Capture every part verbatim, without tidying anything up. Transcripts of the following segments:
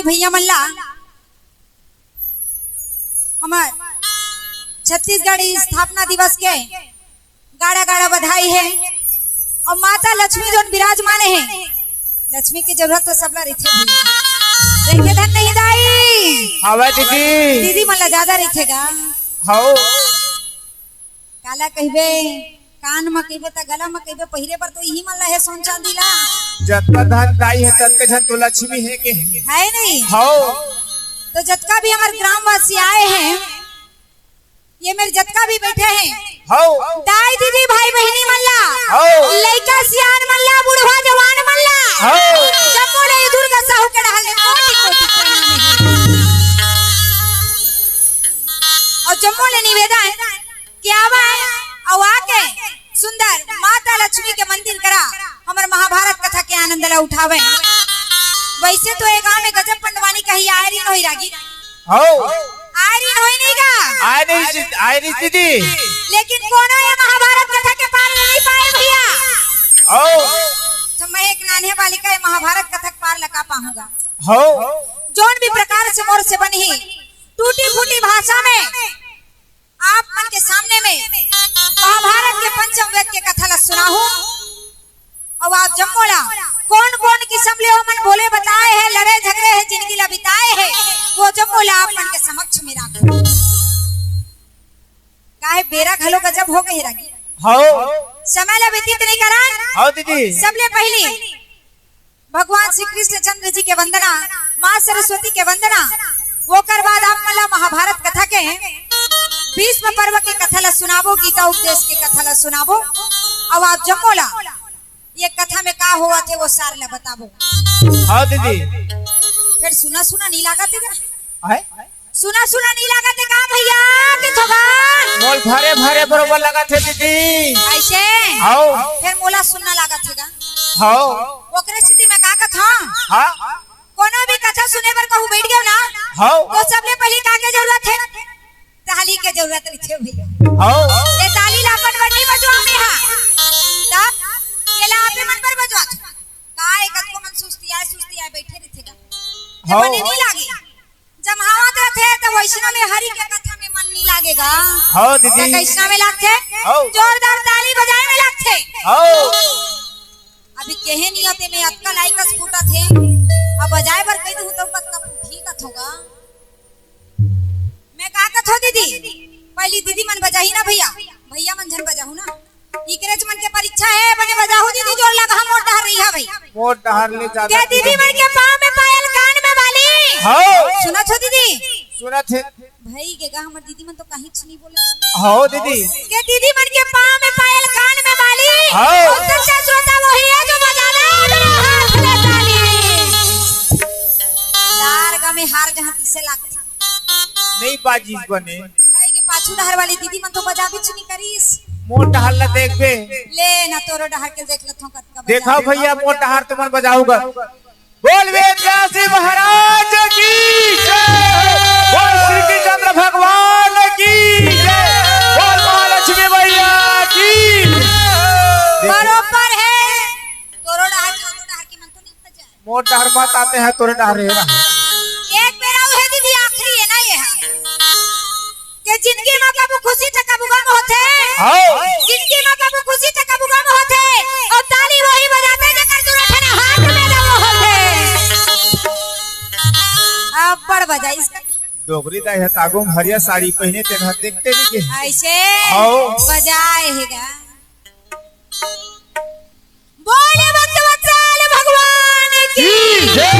भैया मन ला हमर छत्तीसगढ़ स्थापना दिवस के गाड़ा गाड़ा बधाई हे। अउ माता लक्ष्मी जोन विराजमान हे, लक्ष्मी के जरूरत तो सबला रहिथे भैया। रहिथे धन नहीं दाई। हवय दीदी। दीदी मन ला ज्यादा रहिथे गा। हव। काला कहिबे, कान म कहिबे त गला म कहिबे, पहिरे बर तो इही मन ला हे सोन चांदी ला। जतका धन दाई हे, ततके झन तो लक्ष्मी हे के। हे नहीं? हव। तो जतका भी हमर ग्रामवासी आए हे, ये मेर जतका भी बइठे हे, हव। दाई दीदी भाई बहिनी मन ला, हव। लइका सियान मन ला, बुढ़वा जवान मन ला, हव। जम्मो ले दुर्गा साहू के डहर ले कोटि कोटि प्रणाम हे। अउ जम्मो ले निवेदन कि आवय अउ आके सुंदर माता लक्ष्मी के मंदिर करा हमर महाभारत कथा के आनंद ला उठावय। वइसे तो ए गांव में गजब पंडवानी कही आय रहिन होही रागी। हव। आय रहिन होही नहीं गा? आय नहीं सी-, आय नहीं दीदी। लेकिन कोनो ये महाभारत कथा के पार नहीं पाए भैया। हव। त मैं एक नान्हे बालिका ये महाभारत कथा के पार ला का पाहूं गा। हव। जोन भी प्रकार से मोर से बनही, टूटी फूटी भाषा में आप मन के सामने में महाभारत के पंचम वेद के कथा ला सुनाहूं। अउ आप जम्मो ला कोन कोन किसम ले ओमन बोले बताए हे, लड़े झगड़े हे, जिनगी ला बिताए हे, वो जम्मो ला आप मन के समक्ष में राखहूं। काहे बेरा घलो गजब हो गे हे रागी। हव। समय ला व्यतीत नहीं करन। हव दीदी। सबले पहिली भगवान श्री कृष्णचंद्र जी के वंदना, माँ सरस्वती के वंदना, ओकर बाद आप मन ला महाभारत कथा के भीष्म पर्व के कथा ला सुनाबो, गीता उपदेश के कथा ला सुनाबो, अउ आप जम्मो ला ये कथा में का होवत हे वो सार ला बताबो। हव दीदी। फेर सुना सुना नहीं लागत हे गा? आय? सुना सुना नहीं लागत हे का भैया? के थोगा? मोला भरे भरे बरोबर लागत हे दीदी। अइसे? हव। फेर मोला सुनना लागत हे गा? हव। ओकरे सेती मैं का कथंव? हाँ। कोनो भी कथा सुने बर कहूं बइठ गेंव ना, हव। तो सबले पहिली का के जरूरत हे? ताली के जरूरत रहिथे भैया। हव। ये ताली ला अपन बर नहीं बजवांव मैं हा। त ये ला आपे मन बर बजवाथंव। का ए कतको मन सुस्तियाय सुस्तियाय बइठे रहिथे गा। त हव। मने नहीं लागे। जब हवा देथे त वइसना में हरि के कथा में मन नहीं लागे गा। हव दीदी। त कइसना में लागथे? हव। जोरदार ताली बजाए में लागथे। हव। अभी केहे नहीं होते में अतका लाइकस फूटत हे। अब बजाए बर कहि दूं त कतका फूटही कथों गा। मैं का कथों दीदी, पहिली दीदी मन बजाही ना भैया, भैया मन झन बजाहू ना। इकरेच मन के परीक्षा हे, बने बजाहू दीदी, जोर लगा, मोर डहर रहिहा भई। मोर डहर ले ज्यादा के दीदी मन के पाँव में पायल, कान में बाली। हव। सुनत हो दीदी? सुनत हे। भई गे गा, हमर दीदी मन तो काहीच नहीं बोले। हव दीदी। के दीदी मन के पाँव में पायल, कान में बाली। हव। अउ सच्चा श्रोता वही हे जो बजाना है मेरे हाथ में ताली। दार गा में हार जहाँ तीसे लागथे। नहीं बाजिस बने। भई गे पाछू डहर वाली दीदी मन तो बजाबेच नहीं करिस। मोर डहर ला देखबे। ले ना तोरो डहर के देख लेथों कतका बजा। देखा भैया मोर डहर तुमन बजाहू गा। बोल वेद व्यास जी महाराज की जय। बोल श्री कृष्णचंद्र भगवान की जय। बोल महालक्ष्मी मैया की। बरोबर हे। तोरो डहर, तोरो डहर के मन तो नहीं बजा। मोर डहर मत आते हैं, तोरे डहर हे ना। एक बेरा उहे दीदी आखिरी हे ना ये हा। के जिनगी म कभू खुशी त कभू गम होथे। हव। जिनगी म कभू खुशी त कभू गम होथे। अउ ताली वही बजाथे जेकर दुनो ठन हाथ में दम होथे। अब्बड़ बजाइस। डोकरी दाई ह त आगू म हरियर साड़ी पहिने तेन ह देखते नहीं के। अइसे हव। बजाए हे गा। बोले भक्त वत्सल भगवान की। की जय।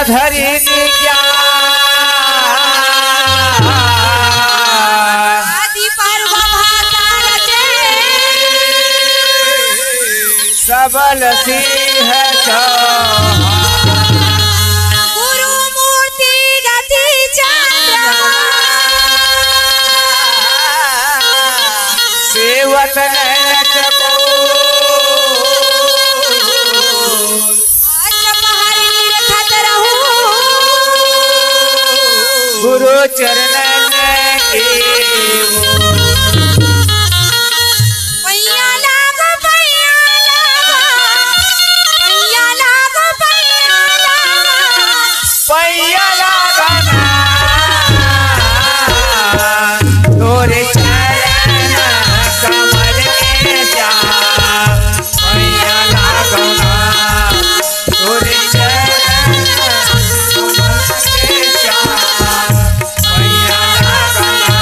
धरिन ज्ञान। आदि पर्व भाषा रचे। सबल सिंह चौहान। गुरु मूर्ति रति चंद्रमा। सेवत नैन चको। आज पहाड़ी निरखत रहूं। गुरु चरणन के। पैया लागो, पैया लागो, पैया लागो, पैया लागो। पैया लागना। तोरे चरण कमल में जा। पैया लागना। तोरे चरण कमल में जा। पैया लागना।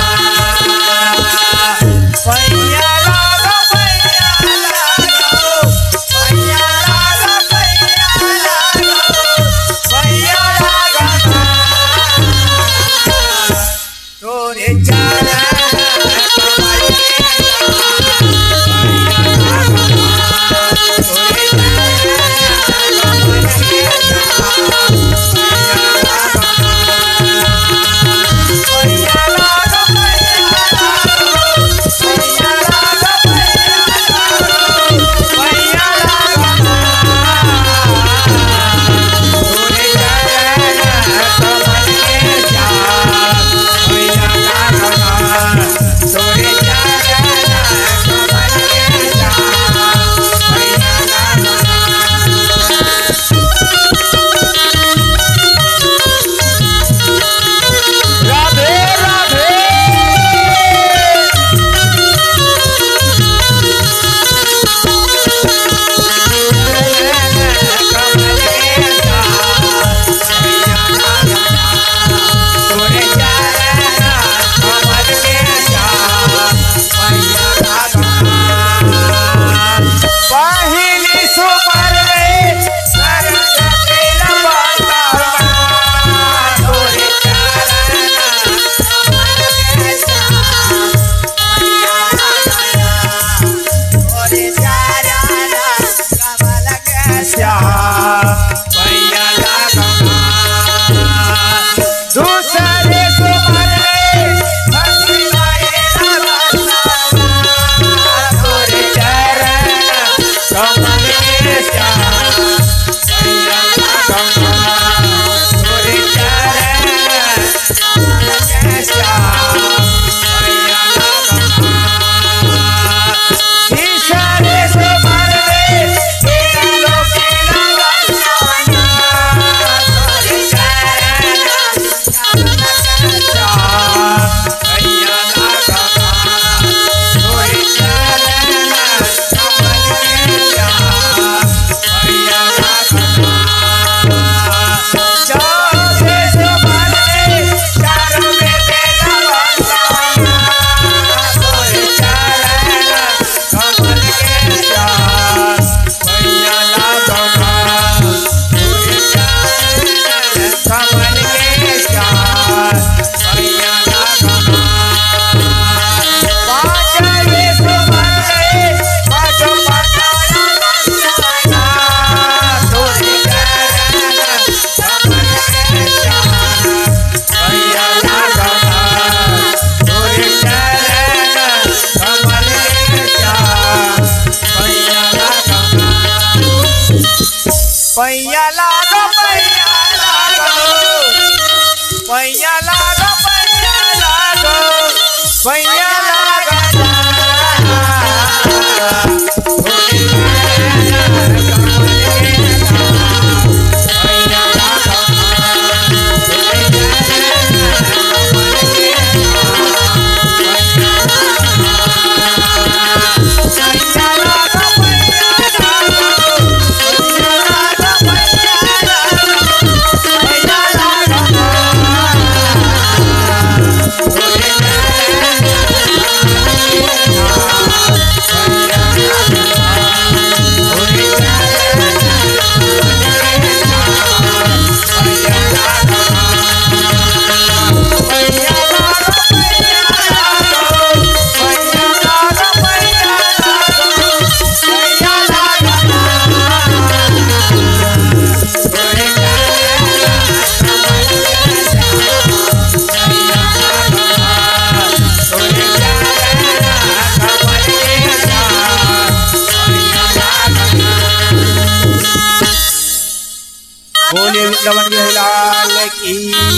देवी लवन बिहारी लाल की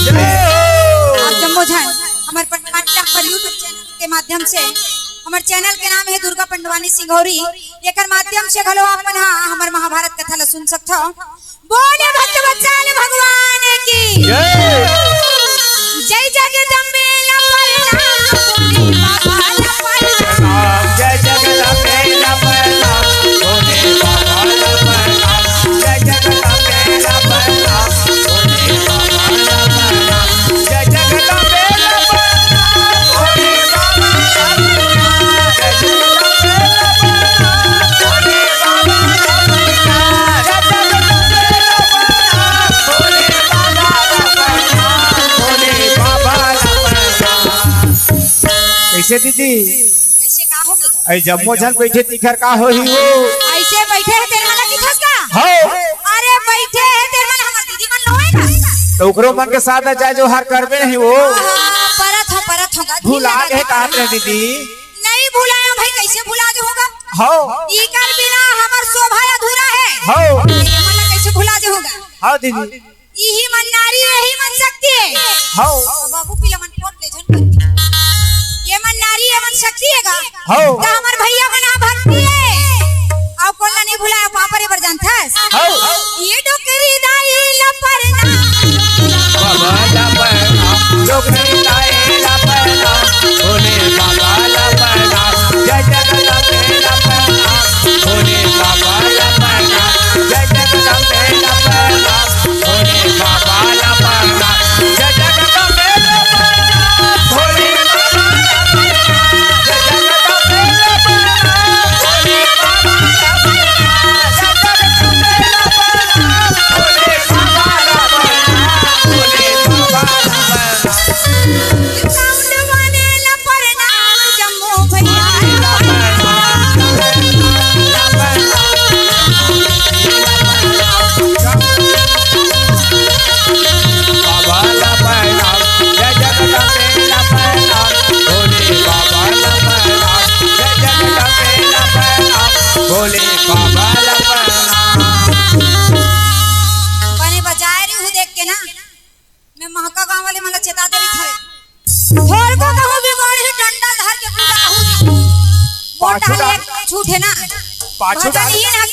जय। आप जम्मो झन हमर पंडवानी ला हमर YouTube चैनल के माध्यम से, हमर चैनल के नाम हे दुर्गा पंडवानी सिंघौरी। एकर माध्यम से घलो आप मन हा हमर महाभारत कथा ला सुन सकथव। बोले भक्त वत्सल भगवान की जय। जय जगदम्बे ला प्रणाम, भोले बाबा ला प्रणाम। प्रणाम, जय जगदम्बे ला प्रणाम, भोले बाबा ला प्रणाम। जय जगदम्बे ला प्रणाम, भोले बाबा ला प्रणाम। जय जगदम्बे ला प्रणाम, भोले बाबा ला प्रणाम। जय जगदम्बे ला प्रणाम, भोले बाबा ला प्रणाम। जय जगदम्बे ला प्रणाम, भोले बाबा ला प्रणाम। भोले बाबा ला प्रणाम। कइसे दीदी? कइसे का हो गे? अरे जम्मो झन बइठे तिखर का होही वो? अइसे बइठे हे तेरे वाला की थस का? हो। अरे बइठे हे तेरे वाला हमर दीदी मन नोहे ना। त ओकरो मन के साथ जाय जो हर करबे नहीं वो। हाँ, परत हो, परत हो गा। भुला गे हे कहत रहे दीदी। नहीं भुलाया भाई, कइसे भुला जो होगा? हो। इकर बिना हमर शोभा अधूरा हे। हो। ये मन ला कइसे भुला जो होगा? हो दीदी। इही मन नारी, इही मन शक्ति हे। हौ। बाबू पिला मन पोट ले झन कर। ये मन नारी, ये मन शक्ति हे गा। हौ। त हमर भैया मन हा भक्ति हे। अउ कोन ला नहीं भुलाय, पापा रे बर जानथस। हौ। ये डोकरी दाई ला परना। बाबा ला परना, डोकरी दाई ला परना, भोले बाबा ला परना, जय जगदम्बे ला परना, भोले बाबा ला परना, जय जगदम्बे ला परना। भोले बाबा ला परना, जय जगदम्बे ला परना, भोले बाबा ला परना, जय जगदम्बे ला परना, भोले बाबा ला परना, जय जगदम्बे ला परना, भोले बाबा ला परना, भोले बाबा ला परना। भोले बाबा ला प्रणाम। बने बजाय रही हूँ देख के ना, मैं महका गांव वाले मन ला चेता दे रही थी। थोर को कहूँ भी बड़ी डंडा धर के पूजा हो। मोटा पाछू डाल। ले छूटे ना। पाछू भजन डाल। ही ना।